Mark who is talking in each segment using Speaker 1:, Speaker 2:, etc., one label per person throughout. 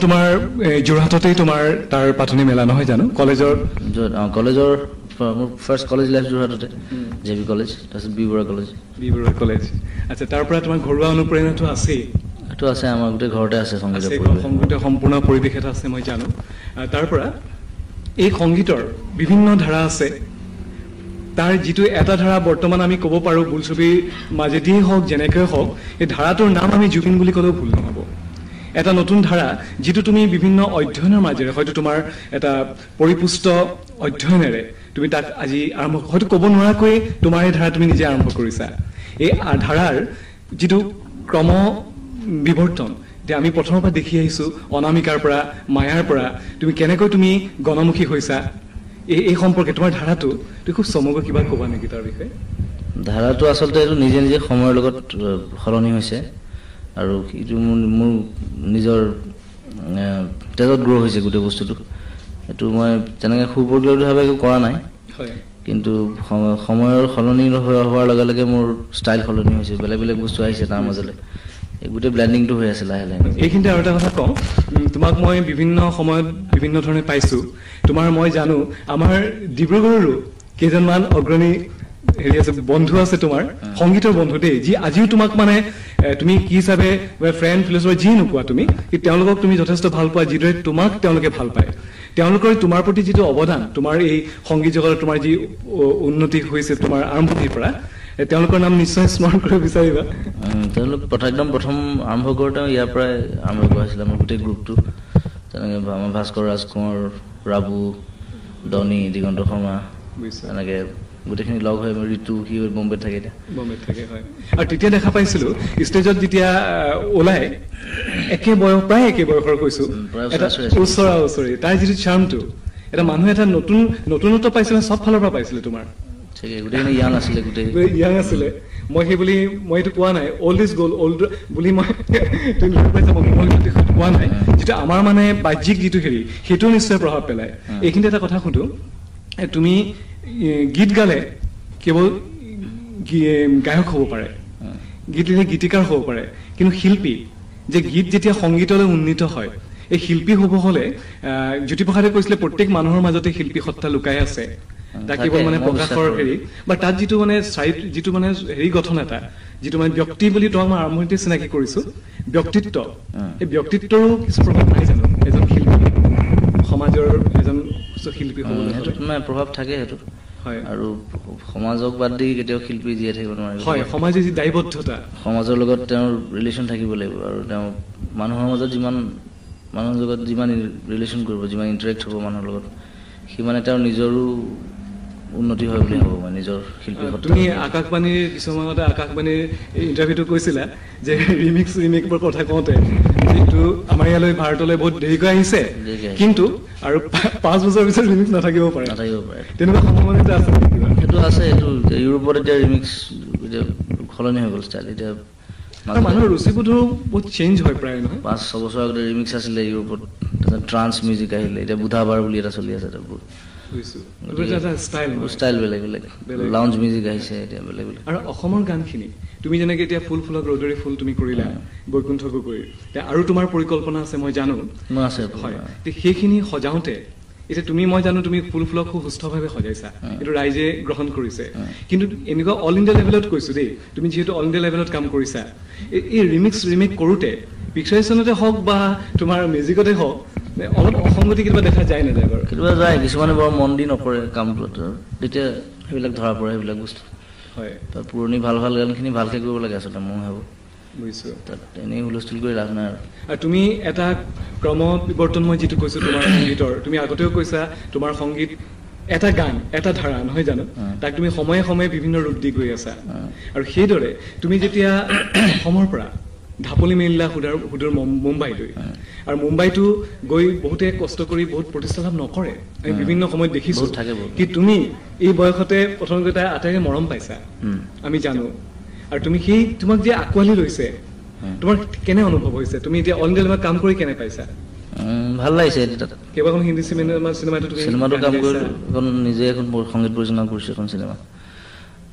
Speaker 1: তোমাৰ যোৰহাটতেই তোমাৰ তাৰ পাতনি মেলা নহয় জানো? কলেজৰ
Speaker 2: কলেজৰ মোৰ ফাৰ্ষ্ট কলেজ লাইফ যোৰহাটতে, জে বি কলেজ, তাৰপিছত B Barua college.
Speaker 1: B Barua college. আচ্ছা, তাৰ পৰা তোমাৰ ঘৰুৱা অনুপ্ৰেৰণাটো আছেই?
Speaker 2: এইটো আছে, আমাৰ গোটেই ঘৰতে আছে সংগীতৰ,
Speaker 1: সংগীতৰ সম্পূৰ্ণ পৰিৱেশ এটা আছে, মই জানো। তাৰ পৰা এই সংগীতৰ বিভিন্ন ধাৰা আছে, তাৰ যিটো এটা ধাৰা বৰ্তমান আমি ক'ব পাৰোঁ বোলছবিৰ মাজেদিয়েই হওক যেনেকৈ হওক, এই ধাৰাটোৰ নাম আমি জুবিন বুলি ক'লেও ভুল নহ'ব। এটা নতুন ধাৰা যিটো তুমি বিভিন্ন অধ্যয়নৰ মাজেৰে, হয়তো তোমাৰ এটা পৰিপুষ্ট অধ্যয়নেৰে তুমি তাক আজি আৰম্ভ, হয়তো ক'ব নোৱাৰাকৈয়ে তোমাৰ এই ধাৰা তুমি নিজে আৰম্ভ কৰিছা। এই ধাৰাৰ যিটো ক্ৰম বিৱৰ্তন, এতিয়া আমি প্ৰথমৰ পৰা দেখি আহিছোঁ, অনামিকাৰ পৰা, মায়াৰ পৰা তুমি কেনেকৈ তুমি গণমুখী হৈছা, এই সম্পৰ্কে তোমাৰ ধাৰাটো তুমি খুব চমুকৈ কিবা ক'বা নেকি তাৰ বিষয়ে?
Speaker 2: ধাৰাটো আচলতে এইটো নিজে নিজে সময়ৰ লগত সলনি হৈছে আৰু এইটো মোৰ নিজৰ তেজত গ্ৰ' হৈছে গোটেই বস্তুটো। এইটো মই তেনেকৈ সুপৰিকল্পিতভাৱে একো কৰা নাই, কিন্তু সময়ৰ সলনি হোৱাৰ লগে লগে মোৰ ষ্টাইল সলনি হৈছে, বেলেগ বেলেগ বস্তু আহিছে তাৰ মাজলৈ, এই গোটেই ব্লেণ্ডিংটো হৈ আছে লাহে লাহে।
Speaker 1: এইখিনিতে আৰু এটা কথা কওঁ, তোমাক মই বিভিন্ন সময়ত বিভিন্ন ধৰণে পাইছোঁ, তোমাৰ মই জানো আমাৰ ডিব্ৰুগড়ৰো কেইজনমান অগ্ৰণী হেৰি আছে, বন্ধু আছে তোমাৰ, সংগীতৰ বন্ধু দেই, যি আজিও তোমাক মানে তুমি কি হিচাপে ফ্ৰেণ্ড ফিলচফাৰ যি নোকোৱা তুমি, তেওঁলোকক তুমি যথেষ্ট ভাল পোৱা, যিদৰে তোমাক তেওঁলোকে ভাল পায়, তেওঁলোকৰ তোমাৰ প্ৰতি যিটো অৱদান, তোমাৰ এই সংগীত জগতত তোমাৰ যি উন্নতি হৈছে তোমাৰ আৰম্ভণিৰ পৰা, তেওঁলোকৰ নাম নিশ্চয় স্মৰণ কৰিব বিচাৰিবা।
Speaker 2: তেওঁলোক একদম প্ৰথম আৰম্ভ কৰোঁতে ইয়াৰ পৰাই আৰম্ভ কৰা হৈছিলে আমাৰ গোটেই গ্ৰুপটো। তেনেকৈ আমাৰ ভাস্কৰ ৰাজকোঁৱৰ, ৰাবু, ডনী, দিগন্ত শৰ্মা, তেনেকৈ গোটেইখিনি লগ হৈ। ঋতু সি বম্বেত থাকে এতিয়া।
Speaker 1: বম্বেত থাকে, হয়। আৰু তেতিয়া দেখা পাইছিলোঁ ষ্টেজত যেতিয়া ওলাই, একে বয়স, প্ৰায় একে বয়সৰ কৈছোঁ, ওচৰা ওচৰি, তাৰ যিটো চাৰ্মটো, এটা মানুহে এটা নতুন নতুনত্ব পাইছিলে, চব ফালৰ পৰা পাইছিলে তোমাৰ।
Speaker 2: গোটেইখিনি ইয়াং আছিলে, গোটেই
Speaker 1: ইয়াং আছিলে। মই সেই বুলি মই এইটো কোৱা নাই অল্ড is gold, old বুলি মই তুমি পাইছা, মই কোৱা নাই। যিটো আমাৰ মানে বাহ্যিক যিটো হেৰি, সেইটোও নিশ্চয় প্ৰভাৱ পেলায়। এইখিনিতে এটা কথা সুধো, তুমি গীত গালে কেৱল গায়ক হ'ব পাৰে, গীত লিখিলে গীতিকাৰ হ'ব পাৰে, কিন্তু শিল্পী যে গীত যেতিয়া সংগীতলৈ উন্নীত হয়, এই শিল্পী হ'ব হ'লে জ্যোতিপ্ৰসাদে কৈছিলে প্ৰত্যেক মানুহৰ মাজতে শিল্পী সত্তা লুকাই আছে, তাক কেৱল মানে প্ৰকাশৰ হেৰি বা তাত যিটো মানে যিটো মানে হেৰি গঠন এটা, যিটো মানে ব্যক্তি বুলি তোমাক মই আৰম্ভণিতে চিনাকি কৰিছোঁ, ব্যক্তিত্ব, এই ব্যক্তিত্বৰো কিছু প্ৰভাৱ নাই জানো এজন শিল্পী, সমাজৰ এজন শিল্পী হ'বলৈ?
Speaker 2: সেইটো প্ৰভাৱ থাকে সেইটো, হয়। আৰু সমাজক বাদ দি কেতিয়াও শিল্পী জীয়াই থাকিব নোৱাৰে।
Speaker 1: হয়, সমাজৰ যি দায়বদ্ধতা,
Speaker 2: সমাজৰ লগত তেওঁৰ ৰিলেশ্যন থাকিব লাগিব, আৰু তেওঁ মানুহৰ মাজত যিমান, মানুহৰ লগত যিমান ৰিলেশ্যন কৰিব, যিমান ইণ্টাৰেক্ট হ'ব মানুহৰ লগত, সিমানে তেওঁৰ নিজৰো উন্নতি হয় বুলি ভাবোঁ মই, নিজৰ শিল্পী।
Speaker 1: তুমি আকাশবাণীৰ কিছুমানতে আকাশবাণীৰ ইণ্টাৰভিউটো কৈছিলা যে ৰিমিক্স ৰিমিক্সৰ কথা কওঁতে যিটো আমাৰ ইয়ালৈ ভাৰতলৈ বহুত দেৰিকৈ আহিছে, কিন্তু আৰু 5 বছৰৰ পিছত ৰিমিক্স নাথাকিব পাৰে,
Speaker 2: নাথাকিব পাৰে,
Speaker 1: তেনেকুৱা সম্ভাৱনা আছে?
Speaker 2: সেইটো আছে। এইটো ইউৰোপত এতিয়া ৰিমিক্স এতিয়া সলনি হৈ গ'ল ষ্টাইল, এতিয়া
Speaker 1: মানুহৰ ৰুচিবোধো বহুত চেঞ্জ হয় প্ৰায় নহয়।
Speaker 2: 5-6 বছৰ আগতে ৰিমিক্স আছিলে ইউৰোপত, তাৰপিছত ট্ৰান্স মিউজিক আহিলে, এতিয়া বুধাবাৰ বুলি এটা চলি আছে, এটা বহুত ষ্টাইল বেলেগ বেলেগ, লাউঞ্জ মিউজিক আহিছে এতিয়া বেলেগ বেলেগ।
Speaker 1: আৰু অসমৰ গানখিনি তুমি যেনেকৈ এতিয়া ফুল ফুলক ৰ'দৰে ফুল তুমি কৰিলা বৈকুণ্ঠ গগৈৰ, আৰু তোমাৰ পৰিকল্পনা আছে মই জানো,
Speaker 2: আছে,
Speaker 1: হয়। সেইখিনি সজাওঁতে এতিয়া তুমি, মই জানো তুমি ফুল ফুলক খুব সুস্থভাৱে সজাইছা, এইটো ৰাইজে গ্ৰহণ কৰিছে, কিন্তু এনেকুৱা অল ইণ্ডিয়া লেভেলত কৈছোঁ দেই, তুমি যিহেতু অল ইণ্ডিয়া লেভেলত কাম কৰিছা, এই ৰিমিক্স ৰিমেক কৰোঁতে পিকচাৰেশ্যনতে হওক বা তোমাৰ মিউজিকতে হওক, অলপ অসংগতি কেতিয়াবা দেখা যায় নাযায় বাৰু?
Speaker 2: কেতিয়াবা যায়, কিছুমানে বৰ মন দি নকৰে কামটোত, তেতিয়া সেইবিলাক ধৰা পৰে সেইবিলাক বস্তু।
Speaker 1: হয়,
Speaker 2: তাৰ পুৰণি ভাল ভাল গানখিনি ভালকৈ কৰিব লাগে আচলতে, মই ভাবোঁ।
Speaker 1: বুজিছোঁ,
Speaker 2: তাত এনেই হুলস্থুল কৰি লাভ নাই।
Speaker 1: আৰু তুমি এটা ক্ৰম বিৱৰ্তন, মই যিটো কৈছোঁ তোমাৰ সংগীতৰ, তুমি আগতেও কৈছা তোমাৰ সংগীত এটা গান এটা ধাৰা নহয় জানো, তাক তুমি সময়ে সময়ে বিভিন্ন ৰূপ দি গৈ আছা। আৰু সেইদৰে তুমি যেতিয়া অসমৰ পৰা ঢাপলি মেলিলা সুদূৰ মুম্বাইলৈ, আৰু মুম্বাইতো গৈ বহুতে কষ্ট কৰি বহুত প্ৰতিষ্ঠা লাভ নকৰে, আমি বিভিন্ন সময়ত দেখিছোঁ, কি তুমি এই বয়সতে প্ৰথমতে তাই আটাইৰে মৰম পাইছা আমি জানো, আৰু তুমি সেই তোমাক যে আঁকোৱালি লৈছে, তোমাৰ কেনে অনুভৱ হৈছে? তুমি এতিয়া অল ইণ্ডিয়া লেভেলত কাম কৰি কেনে পাইছা?
Speaker 2: ভাল লাগিছে।
Speaker 1: কেইবাখন হিন্দী চিনেমাটো
Speaker 2: চিনেমাটো কাম কৰিলোঁ, এখন নিজে এখন সংগীত পৰিচালনা কৰিছোঁ এখন চিনেমা,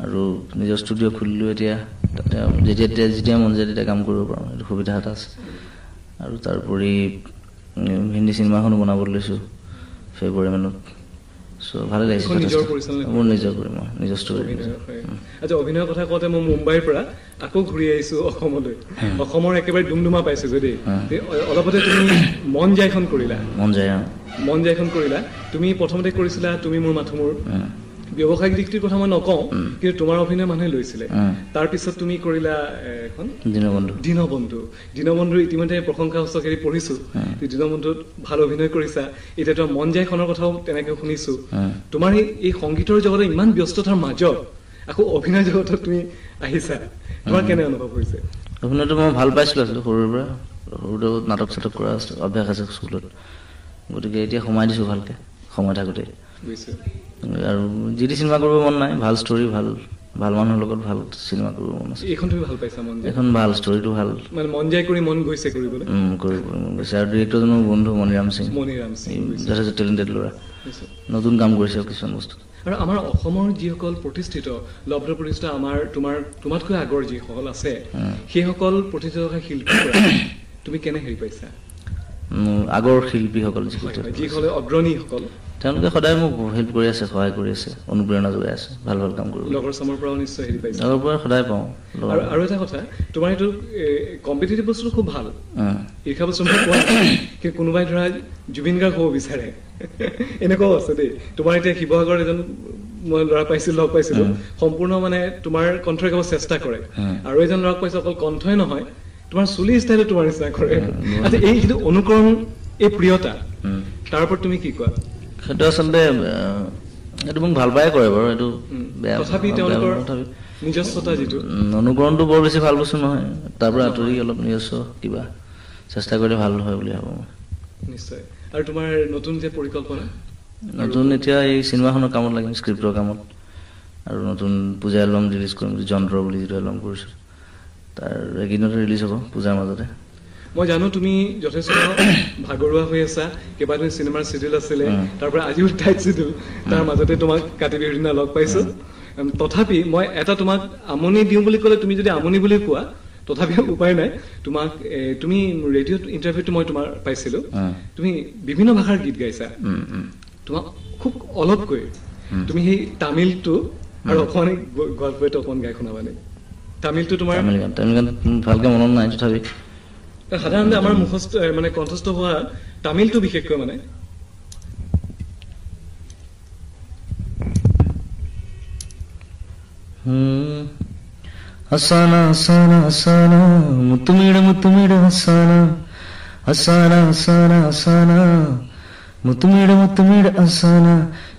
Speaker 2: আৰু নিজৰ ষ্টুডিঅ' খুলিলোঁ এতিয়া, তাতে যেতিয়া যেতিয়া মন যায় তেতিয়া কাম কৰিব পাৰোঁ, সেইটো সুবিধা এটা আছে। আৰু তাৰোপৰি হিন্দী চিনেমাখনো বনাবলৈ লৈছোঁ ফেব্ৰুৱাৰী মানত। চ' ভালে লাগিছে। মোৰ নিজৰ কৰিম, মই নিজৰ ষ্টৰী।
Speaker 1: আচ্ছা, অভিনয়ৰ কথা কওঁতে মই মুম্বাইৰ পৰা আকৌ ঘূৰি আহিছোঁ অসমলৈ। অসমৰ একেবাৰে ডুমডুমা পাইছোগৈ দেই। অলপতে তুমি মন যায়খন কৰিলা।
Speaker 2: মন যায়,
Speaker 1: মন যায়খন কৰিলা। তুমি প্ৰথমতে কৰিছিলা তুমি মোৰ মাথো মোৰ। ব্যৱসায়িক দিশটোৰ কথা মই নকওঁ, কিন্তু তোমাৰ অভিনয় মানুহে লৈছিলে। তাৰপিছত তুমি কৰিলা এখন
Speaker 2: দীনবন্ধু।
Speaker 1: দীনবন্ধু, দীনবন্ধুৰ ইতিমধ্যে প্ৰশংসা সূচক পঢ়িছো, দীনবন্ধুত ভাল অভিনয় কৰিছা। এতিয়া তোমাৰ মন যায়খনৰ কথাও তেনেকে শুনিছো। তোমাৰ এই সংগীতৰ জগতত ইমান ব্যস্ততাৰ মাজত আকৌ অভিনয় জগতত তুমি আহিছা, তোমাৰ কেনে অনুভৱ হৈছে?
Speaker 2: অভিনয়টো মই ভাল পাইছিলো আচলতে সৰুৰে পৰা। সৰুতে নাটক চাটক কৰা অভ্যাস আছে স্কুলত, গতিকে এতিয়া সোমাই দিছো ভালকে সময় থাকোঁতে। আৰু যি টি চিনেমা কৰিব মন নাই, ভাল ষ্টৰী, ভাল ভাল মানুহৰ লগত ভাল চিনেমা কৰিব মন আছে।
Speaker 1: এইখন তুমি ভাল পাইছা? মন যায়
Speaker 2: এইখন ভাল, ষ্টৰীটো ভাল,
Speaker 1: মানে মন যায় কৰি মন গৈছে কৰিবলৈ।
Speaker 2: কৰিব মন গৈছে। আৰু ডিৰেক্টৰজনো বন্ধু মণিৰাম সিং।
Speaker 1: মণিৰাম সিং
Speaker 2: যথেষ্ট টেলেণ্টেড ল'ৰা, নতুন কাম কৰিছে কিছুমান বস্তু।
Speaker 1: আৰু আমাৰ অসমৰ যিসকল প্ৰতিষ্ঠিত, লব্ধ প্ৰতিষ্ঠিত, আমাৰ তোমাতকৈ আগৰ যিসকল আছে, সেইসকল প্ৰতিষ্ঠিত থকা শিল্পী তুমি কেনে হেৰি পাইছা?
Speaker 2: আগৰ শিল্পীসকল
Speaker 1: যিসকলে অগ্ৰণীসকল,
Speaker 2: তেওঁলোকে সদায় মোক হেল্প কৰি আছে, সহায় কৰি আছে, অনুপ্ৰেৰণা যোগাই আছে ভাল ভাল কাম কৰিব।
Speaker 1: লগৰ চামৰ পৰাও নিশ্চয় হেৰি পাইছে?
Speaker 2: লগৰ পৰা সদায় পাওঁ।
Speaker 1: আৰু এটা কথা, তোমাৰ এইটো কম্পিটিটিভ বস্তুটো খুব ভাল, ঈৰ্ষা বস্তু কোৱা, কিন্তু কোনোবাই ধৰা জুবিন গাৰ্গ হ'ব বিচাৰে, এনেকুৱাও আছে দেই। তোমাৰ এতিয়া শিৱসাগৰত এজন মই ল'ৰা পাইছিলো, লগ পাইছিলো, সম্পূৰ্ণ মানে তোমাৰ কণ্ঠৰে গাব চেষ্টা কৰে। আৰু এজন ল'ৰাক পাইছো, অকল কণ্ঠই নহয়, তোমাৰ চুলি ষ্টাইলো তোমাৰ নিচিনা কৰে। আচ্ছা, এই যিটো অনুকৰণ, এই প্ৰিয়তা, তাৰ ওপৰত তুমি কি কোৱা?
Speaker 2: সেইটো আচলতে সেইটো মোক ভাল পায়ে কৰে বাৰু, এইটো বেয়া।
Speaker 1: তথাপি তেওঁলোকৰ নিজস্বতা যিটো
Speaker 2: অনুকৰণটো বৰ বেছি ভাল বস্তু নহয়, তাৰ পৰা আঁতৰি অলপ নিজস্ব কিবা চেষ্টা কৰিলে ভাল হয় বুলি ভাবোঁ মই।
Speaker 1: নিশ্চয়। আৰু তোমাৰ নতুন যে পৰিকল্পনা?
Speaker 2: নতুন এতিয়া এই চিনেমাখনৰ কামত লাগিম, স্ক্ৰিপ্টৰ কামত, আৰু নতুন পূজা এলবাম ৰিলিজ কৰিম, যন্ত্ৰ বুলি যিটো এলবাম কৰিছোঁ, তাৰ এইকেইদিনতে ৰিলিজ হ'ব পূজাৰ মাজতে।
Speaker 1: মই জানো তুমি যথেষ্ট ভাগৰুৱা হৈ আছা, কেইবাদিন চিনেমাৰ চিডিউল আছিলে, তাৰ পৰা আজিও টাইট চিডিউল, তাৰ মাজতে তোমাক কাতি বিহুৰ দিনা লগ পাইছো। তথাপি মই এটা তোমাক আমনি দিওঁ বুলি ক'লে তুমি যদি আমনি বুলি কোৱা, তথাপিও উপায় নাই। তোমাক তুমি ৰেডিঅ'ত ইণ্টাৰভিউটো মই তোমাৰ পাইছিলো, তুমি বিভিন্ন ভাষাৰ গীত গাইছা। তোমাক খুব অলপকৈ তুমি সেই তামিলটো আৰু অকণমান গোৱালপৰীয়াটো অকণমান গাই শুনাবানে? তামিলটো তোমাৰ
Speaker 2: তামিল গান ভালকে মনত নাই, তথাপি
Speaker 1: সাধাৰণতে আমাৰ মুখস্থ মানে কণ্ঠস্থ হোৱা তামিলটো বিশেষকৈ মানে
Speaker 2: அசானா அசானா அசானா முத்துமீடு முத்துமீடு அசானா அசானா அசானா அசானா முத்துமீடு முத்துமீடு அசானா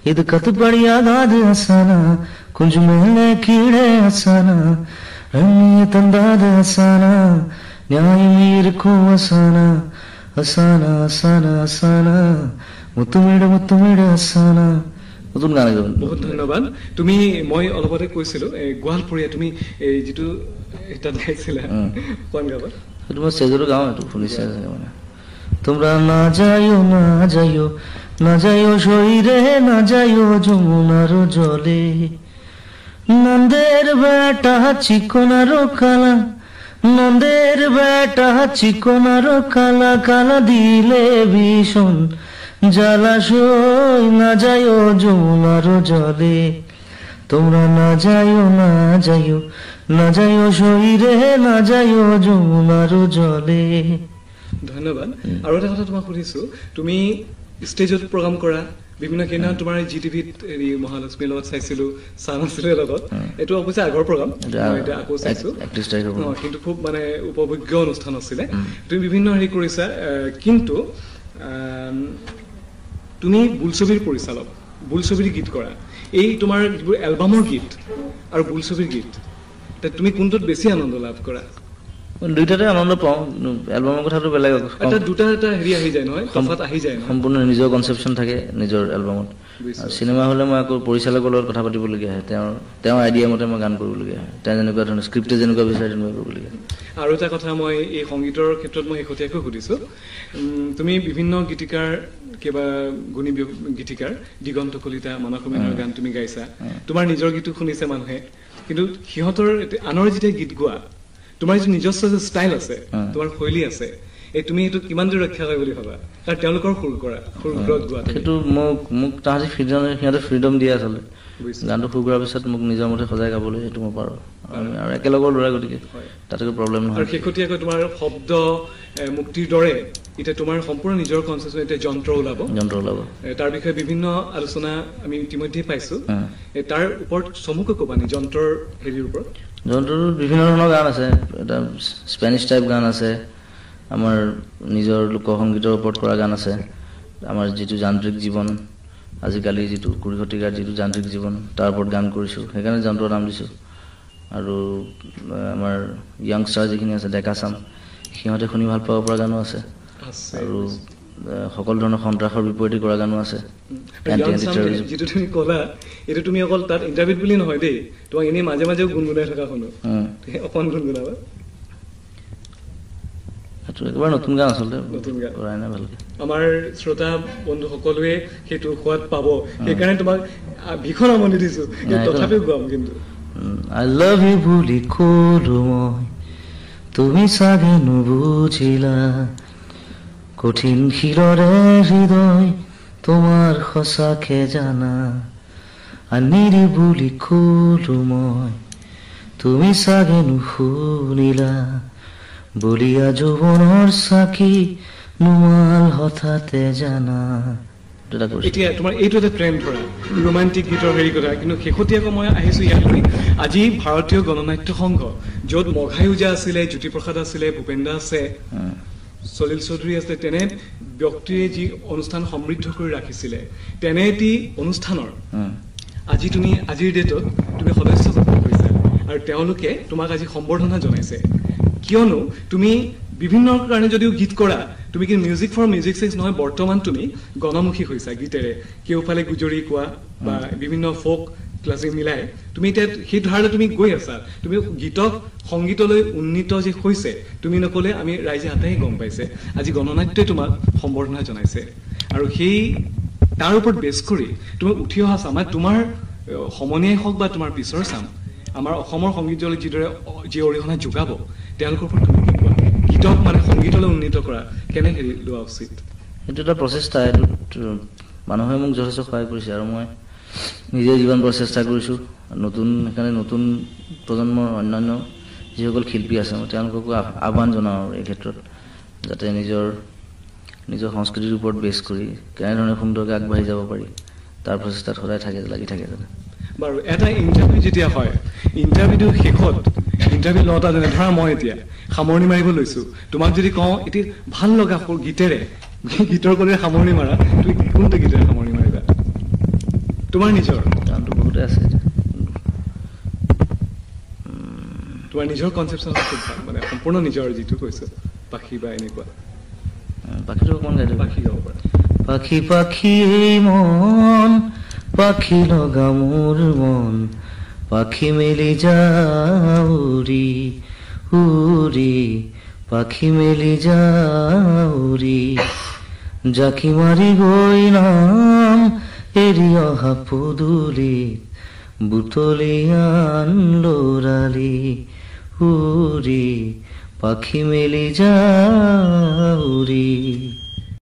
Speaker 2: இது கத்துப்படியாகாது அசானா கொஞ்சம் மேலே கீழே அசானா ரண்ணிய தந்தாது அசானா நியாயம் இருக்கும் அசானா அசானா அசானா அசானா முத்துமீடு முத்துமீடு அசானா। নতুন গান একদম।
Speaker 1: বহুত ধন্যবাদ। তুমি মই অলপতে কৈছিলো গোৱালপৰীয়া, তুমি এই যিটো তাত গাইছিলা কোন গাবা?
Speaker 2: সেইটো মই ষ্টেজতো গাওঁ, এইটো শুনিছে মানে। তোমরা না যাইও না যাইও না যাইও সইরে না যাইও যমুনার জলে, নন্দের বেটা চিকনার কালা, নন্দের বেটা চিকনার কালা, কালা দিলে ভীষণ জলাশয়, না যাইও যমুনার জলে, তোমরা না যাইও না যাইও না যাইও সইরে না যাইও যমুনার জলে।
Speaker 1: ধন্যবাদ। আৰু এটা কথা তোমাক সুধিছো, তুমি ষ্টেজত প্ৰগ্ৰাম কৰা বিভিন্ন কেইদিনা তোমাৰ জি টিভিত হেৰি মহালক্ষ্মীৰ লগত চাইছিলো, চান আছিলে লগত, এইটো অৱশ্যে আগৰ প্ৰগ্ৰাম, এতিয়া আকৌ চাইছো, কিন্তু খুব মানে উপভোগ্য অনুষ্ঠান আছিলে। তুমি বিভিন্ন হেৰি কৰিছা, কিন্তু তুমি বোলছবিৰ পৰিচালক, বোলছবিৰ গীত কৰা, এই তোমাৰ যিবোৰ এলবামৰ গীত আৰু বোলছবিৰ গীত, তুমি কোনটোত বেছি আনন্দ লাভ কৰা?
Speaker 2: দুইটাতে আনন্দ পাওঁ। এলবামৰ কথাটো বেলেগ,
Speaker 1: এটা দুটা এটা হেৰি আহি যায় নহয়, তফাৎ আহি যায়,
Speaker 2: সম্পূৰ্ণ নিজৰ কনচেপশ্যন থাকে নিজৰ এলবামত। চিনেমা হ'লে মই আকৌ পৰিচালকৰ লগত কথা পাতিবলগীয়া হয়, তেওঁৰ আইডিয়া মতে মই গান কৰিবলগীয়া হয়, তেওঁ যেনেকুৱা ধৰণৰ স্ক্ৰিপ্টে যেনেকুৱা বিচাৰে তেনেকুৱা কৰিবলগীয়া হয়।
Speaker 1: আৰু এটা কথা মই এই সংগীতৰ ক্ষেত্ৰত মই শেহতীয়াকৈ সুধিছোঁ, তুমি বিভিন্ন গীতিকাৰ, কেইবা গুণী গীতিকাৰ, দিগন্ত কলিতা, মানস মেনৰ গান তুমি গাইছা, তোমাৰ নিজৰ গীতো শুনিছে মানুহে, কিন্তু সিহঁতৰ আনৰ যেতিয়া গীত গোৱা, তোমাৰ যিটো নিজস্ব যে ষ্টাইল আছে, তোমাৰ শৈলী আছে, এই তুমি সেইটো কিমান দূৰ ৰক্ষা কৰে বুলি ভাবা? কাৰণ তেওঁলোকৰ সুৰ কৰা সুৰত গোৱা
Speaker 2: সেইটো মোক তাহাঁতি ফ্ৰীডম, সিহঁতে ফ্ৰীডম দিয়ে আচলতে। গানটো সুৰ কৰাৰ পিছত মোক নিজৰ মতে সজাই গাবলৈ সেইটো মই পাৰোঁ, আৰু একেলগৰ ল'ৰা গতিকে তাতে প্ৰব্লেম নহয়।
Speaker 1: আৰু শেহতীয়াকৈ তোমাৰ শব্দ মুক্তিৰ দৰে এতিয়া তোমাৰ সম্পূৰ্ণ নিজৰ কনচেপশ্যন এতিয়া যন্ত্ৰ ওলাব, তাৰ বিষয়ে বিভিন্ন আলোচনা আমি ইতিমধ্যেই পাইছোঁ, তাৰ ওপৰত চমুকৈ ক'বা নি যন্ত্ৰৰ হেৰিৰ ওপৰত?
Speaker 2: যন্ত্ৰটোত বিভিন্ন ধৰণৰ গান আছে, এটা স্পেনিছ টাইপ গান আছে, আমাৰ নিজৰ লোকসংগীতৰ ওপৰত কৰা গান আছে, আমাৰ যিটো যান্ত্ৰিক জীৱন আজিকালি যিটো 20 শতিকাৰ যিটো যান্ত্ৰিক জীৱন তাৰ ওপৰত গান কৰিছোঁ, সেইকাৰণে যন্ত্ৰৰ নাম দিছোঁ। আৰু আমাৰ য়াংষ্টাৰ যিখিনি আছে ডেকা চাম, সিহঁতে শুনি ভাল পাব পৰা গানো আছে, আৰু সকলো ধৰণৰ সন্ত্ৰাসৰ বিপৰীতে কৰা গানো আছে।
Speaker 1: যিটো তুমি ক'লা এইটো তুমি অকল তাত ইণ্টাৰভিউত বুলি নহয় দেই, তোমাক এনেই মাজে মাজেও গুণগুণাই থকা শুনো, অকণ গুণগুণাবা।
Speaker 2: সেইটো একেবাৰে নতুন গান আচলতে, নতুন গান কৰাই নাই ভালকে।
Speaker 1: আমাৰ শ্ৰোতা বন্ধু সকলোৱে সেইটো সোৱাদ পাব, সেইকাৰণে তোমাক ভীষণ আমনি দিছো, তথাপিও গোৱাম কিন্তু।
Speaker 2: I love you বুলি ক'লো মই, তুমি চাগে নুবুজিলা, কঠিন শিলৰে হৃদয় তোমাৰ সঁচাকে জানা। I need you বুলি ক'লো মই, তুমি চাগে নুশুনিলা, বলিয়া যৌৱনৰ চাকি নোমাল হঠাতে জানা।
Speaker 1: এতিয়া তোমাৰ এইটো এটা ট্ৰেণ্ড ধৰা ৰোমান্টিক গীতৰ হেৰি কথা, কিন্তু শেহতীয়াকৈ মই আহিছোঁ ইয়ালৈ। আজি ভাৰতীয় গণনাট্য সংঘ, য'ত মঘাই ওজা আছিলে, জ্যোতিপ্ৰসাদ আছিলে, ভূপেন দা আছে, সলিল চৌধুৰী আছিলে, তেনে ব্যক্তিয়ে যি অনুষ্ঠান সমৃদ্ধ কৰি ৰাখিছিলে, তেনে এটি অনুষ্ঠানৰ আজি তুমি আজিৰ ডেটত তুমি সদস্য গ্ৰহণ কৰিছা আৰু তেওঁলোকে তোমাক আজি সম্বৰ্ধনা জনাইছে। কিয়নো তুমি বিভিন্ন কাৰণে যদিও গীত কৰা, তুমি কিন্তু মিউজিক ফৰ মিউজিক চেক্স নহয়, বৰ্তমান তুমি গণমুখী হৈছা গীতেৰে। কেওফালে গুজৰি কোৱা বা বিভিন্ন ফ'ক ক্লাছিক মিলাই তুমি এতিয়া সেই ধাৰালৈ তুমি গৈ আছা। তুমি গীতক সংগীতলৈ উন্নীত যে হৈছে তুমি নক'লে আমি ৰাইজে হাতেহে গম পাইছে। আজি গণনাট্যই তোমাক সম্বৰ্ধনা জনাইছে আৰু সেই তাৰ ওপৰত বেছ কৰি তুমি উঠি অহা চাম, মানে তোমাৰ সমনীয়াই হওক বা তোমাৰ পিছৰ চাম, আমাৰ অসমৰ সংগীত জগতলৈ যিদৰে যি অৰিহণা যোগাব, তেওঁলোকৰ ওপৰত তুমি কি কোৱা? গীতক মানে সংগীতলৈ উন্নীত কৰা কেনে হেৰি লোৱা উচিত?
Speaker 2: সেইটো এটা প্ৰচেষ্টা, এইটোত মানুহে মোক যথেষ্ট সহায় কৰিছে আৰু মই নিজে জীৱন প্ৰচেষ্টা কৰিছোঁ। নতুন সেইকাৰণে নতুন প্ৰজন্মৰ অন্যান্য যিসকল শিল্পী আছে মই তেওঁলোককো আহ্বান জনাওঁ আৰু এই ক্ষেত্ৰত, যাতে নিজৰ নিজৰ সংস্কৃতিৰ ওপৰত বেছ কৰি কেনেধৰণে সুন্দৰকৈ আগবাঢ়ি যাব পাৰি তাৰ প্ৰচেষ্টাত সদায় থাকে, লাগি থাকে যাতে।
Speaker 1: বাৰু এটা ইণ্টাৰভিউ যেতিয়া হয়, ইণ্টাৰভিউটোৰ শেষত ইণ্টাৰভিউ লওঁতা যেনে ধৰা মই এতিয়া সামৰণি মাৰিব লৈছোঁ, তোমাক যদি কওঁ এটি ভাল লগা গীতেৰে, গীতৰ ক'লে সামৰণি মাৰা, তুমি কোনটো গীতেৰে সামৰণি মাৰিবা? তোমাৰ নিজৰ
Speaker 2: গানটো বহুতে আছে,
Speaker 1: তোমাৰ নিজৰ কনচেপশ্যন খুব ভাল, মানে সম্পূৰ্ণ নিজৰ যিটো কৈছোঁ, পাখি বা এনেকুৱা।
Speaker 2: পাখিটো অকণমান গাই দিওঁ।
Speaker 1: পাখি গাব পাৰা।
Speaker 2: পাখি পাখি মন, পাখি লগা মোৰ মন, পাখি মেলি যাউৰি উৰি, পাখি মেলি যাউৰি, জাকি মাৰি গৈ নাম এৰি অহা পদূলিত, বুটলি আন লৰালি উৰি, পাখি মেলি যাউৰি।